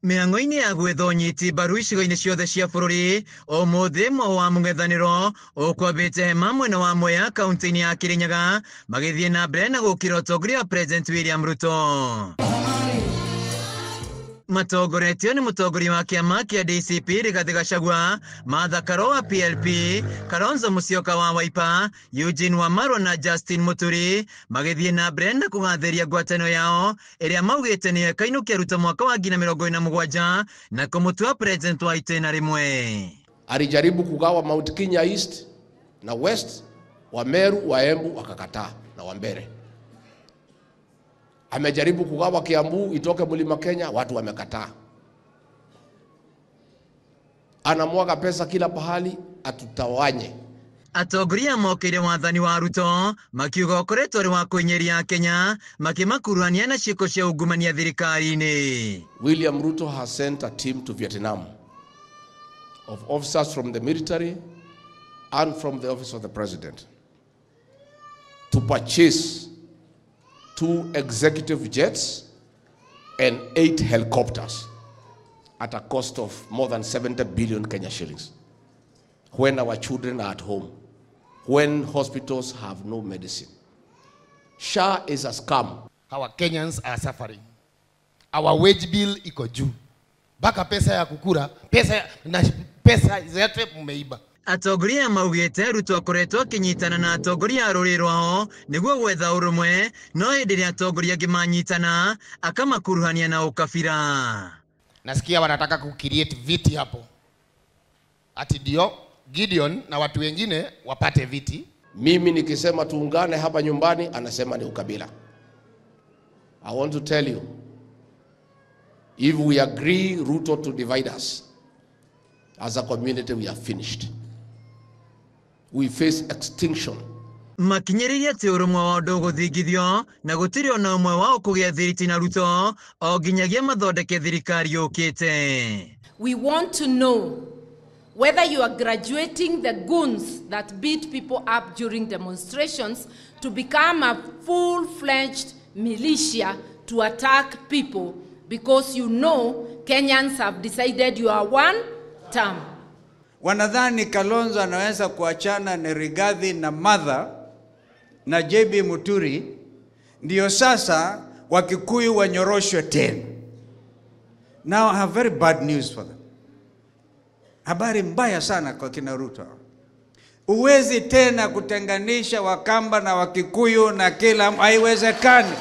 Mĩhang'o-inĩ ya gwetha ũnyiti mbaru icigo-inĩ ciothe cia bũrũri, ũmũthĩ mwaũ wa mũng'ethanĩro ũkwambĩte hema mwena wa Mwea kaunti-inĩ ya Kirinyaga, magĩthiĩ na mbere na gũkĩra ũtongoria wa President William Ruto. Matongoretio nĩ mũtongoria wa kĩama kĩa DCP Rigathĩ Gachagua, Martha Karua wa PLP, Kalonzo Musyoka wa Wiper, Eugene Wamalwa na Justin Muturi, magĩthiĩ na mbere na kũgathĩria ngwatanĩro yao ĩrĩa maugĩte nĩyo ĩkainũkia Ruto mwaka wa 2027 na kũmũtua president wa itĩna rĩmwe. Alijaribu kugawa Mount Kenya East na West, wa Meru, wa Embu wakakataa na wa Mbere. Amejaribu kugawa Kiambu itoke Mlima Kenya, watu wamekataa. Anamwaga pesa kila pahali atutawanye. Atongoria mokĩire wathani wa Ruto makiuga ũkoretwo ũrĩ wa kũinyeria Kenya, makĩmakuruhania na ciĩko cia ungumania thirikari-inĩ. William Ruto has sent a team to Vietnam of officers from the military and from the office of the president to purchase 2 executive jets and 8 helicopters at a cost of more than 70 billion Kenya shillings. When our children are at home, when hospitals have no medicine. SHA is a scam. Our Kenyans are suffering. Our wage bill iko juu. Baka pesa ya kukura, pesa na pesa zote mmeiba. Atongoria maugĩte Ruto akoretwo akĩnyitana na atongoria a rũrĩrĩ rwao nĩguo gwetha ũrũmwe, no hĩndĩ ĩrĩa atongoria angĩ manyitana akamakuruhania na ũkabira. Nasikia wanataka ku-create viti hapo. Ati ndio Gideon na watu wengine wapate viti. Mimi nikisema tuungane hapa nyumbani, anasema ni ukabila. I want to tell you, if we agree Ruto to divide us, as a community we are finished. We face extinction. Makinyĩrĩrie atĩ ũrũmwe wao ndũgũthingithio na gũtirĩ ona ũmwe wao kũgĩa thiriti na Ruto o nginyagia mathondeke thirikari yũkĩte. We want to know whether you are graduating the goons that beat people up during demonstrations to become a full-fledged militia to attack people because you know Kenyans have decided you are one term. Wanadhani Kalonzo anaweza kuachana na Rigathi na Martha na JB Muturi, ndio sasa Wakikuyu wanyoroshwe tena. Now I have very bad news for them. Habari mbaya sana kwa kina Ruto. Uwezi tena kutenganisha Wakamba na Wakikuyu na kila, haiwezekani.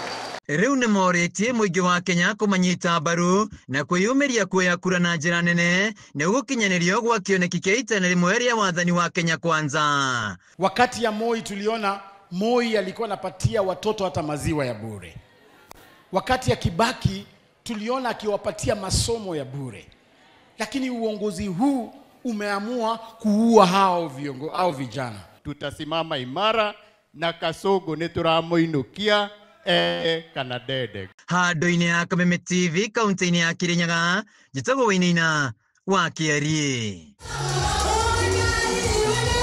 Rĩu nĩ morĩtie mũingĩ wa Kenya kũmanyita mbaru na kwĩyũmĩria kuoya kura na njĩra nene nĩguo gũkinyanĩrio gwa kĩoneki kĩa itana rĩmwe rĩa wathani wa Kenya Kwanza. Wakati ya Moi tuliona Moi alikuwa anapatia watoto hata maziwa ya bure. Wakati ya Kibaki tuliona akiwapatia masomo ya bure. Lakini uongozi huu umeamua kuua hao viongo, hao vijana. Tutasimama imara na Kasogo nĩ tũramũinũkia kana dede. Handũ-inĩ ya Kameme TV kaunti-inĩ ya Kirinyaga, njĩtagwo Wainaina wa Kĩariĩ.